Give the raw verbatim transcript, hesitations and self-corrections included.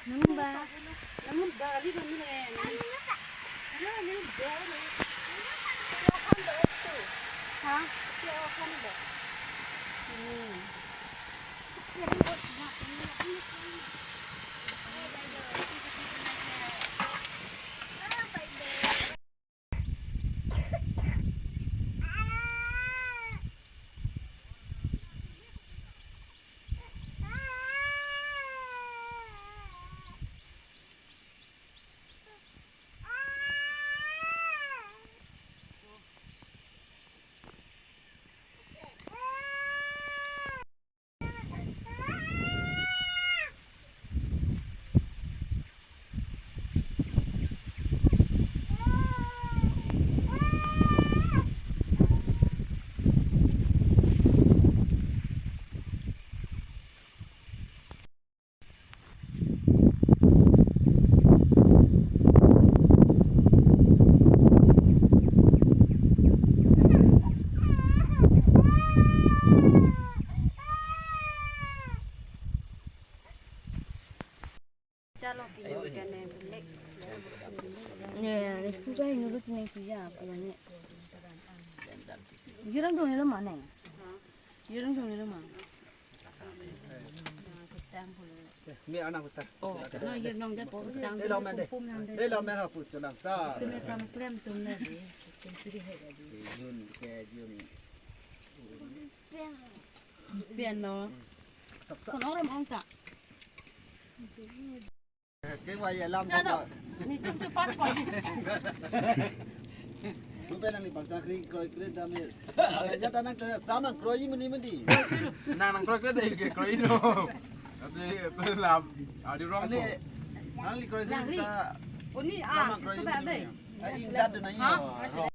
Nang ba, nang ba, ali nang ba, nang ba, nang ba, nang ba, ha? Hmm. Chalo, pini kene belek. Ya, ya, ini sudah ini tuh cina suya apa namanya? Jurang dong ini mana? Jurang dong ini mana? Mi anak besar. Oh, na jurang dong dia po tang. Dei lo men dei. Dei lo men ha pu chulang sa. Tum kam klem tum na dei. Tum siri hai dei. Jun ke jun. Piano. Sapsa. Kon orang ong ta. Keng wa ye lam ta. Ni tum sepat ko. Tum pe nangli bangsa kring kroi kre dam ye. Ya ta nang ta samang kroi meni meni. Nang nang kroi kre dei ke kroi no. Ati pe lam adi rong ko. Nangli kroi kre ta. Oni ah, samang kroi sudah meni dei. Meni. Ai ing dat na yo. Ha?